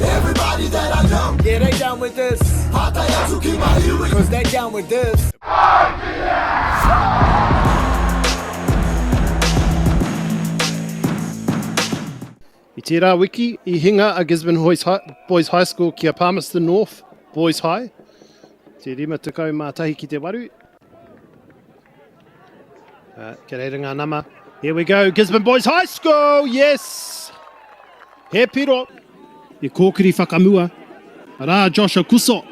Everybody that I know. Yeah, they down with this. Pātai atu ki my iwi. Cause they down with this. I tērā wiki, i hinga a Gisborne Boys High School ki a Palmerston North Boys High, te 51 ki te 8. Uh, kia reira ngā nama. Here we go, Gisborne Boys High School, yes! He piro. I kōkiri whakamua. Arā, Josh Okuso.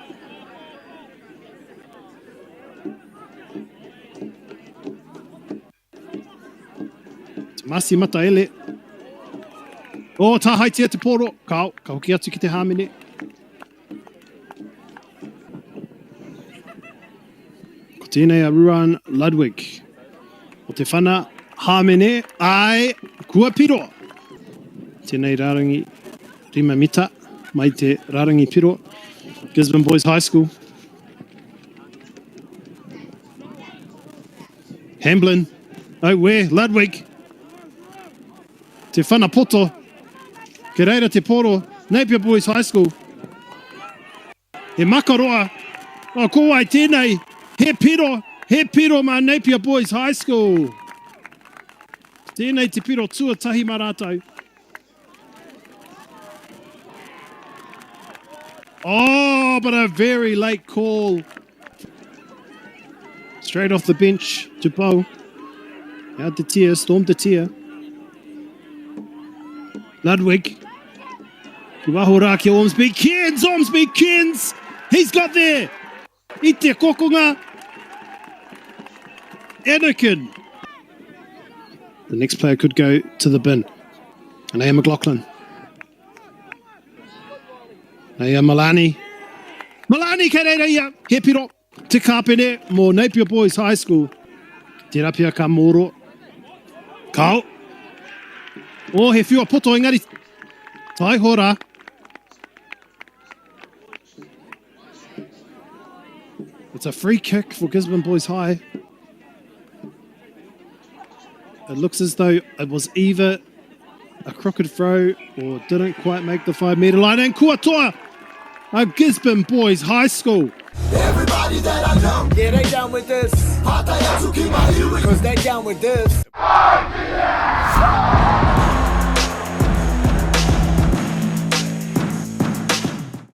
Masi Mataele. Oh, tāhaitia te pōro. Kao, ka hoki atu ki te hāmene. Ko tēnei a Ruan Ludwig. O te whana hāmene, ai, kua piro. Tēnei rārangi rima mita mai te rārangi piro. Gisborne Boys High School. Hamblin, auē, Ludwig. Te whana poto. Ke reira te poro, Napier Boys High School. He makaroa. Oh, ko wai tēnei? He piro, he piro mā Napier Boys High School. Tēnei te piro tuatahi mā rātou. Oh, but a very late call. Straight off the bench to Bo. Out to Tia, Storm to Tia. Ludwig. Ki waho rā ki Ormsby. Cairns, Ormsby, Cairns. He's got there. I te kokonga. Anakin. The next player could go to the bin. Anaya McLaughlin. Anaya Malani. Malani kei reira ia. He piro. Te kāpene mō Napier Boys High School. Te rapia ka mōro. Kao. Oh, he whiua poto engari. Taihora. It's a free kick for Gisborne Boys High. It looks as though it was either a crooked throw or didn't quite make the 5 metre line. And Kuatoa of Gisborne Boys High School. Everybody that I know. Yeah, they down with this. Pātai atu ki my iwi. Cause they down with this.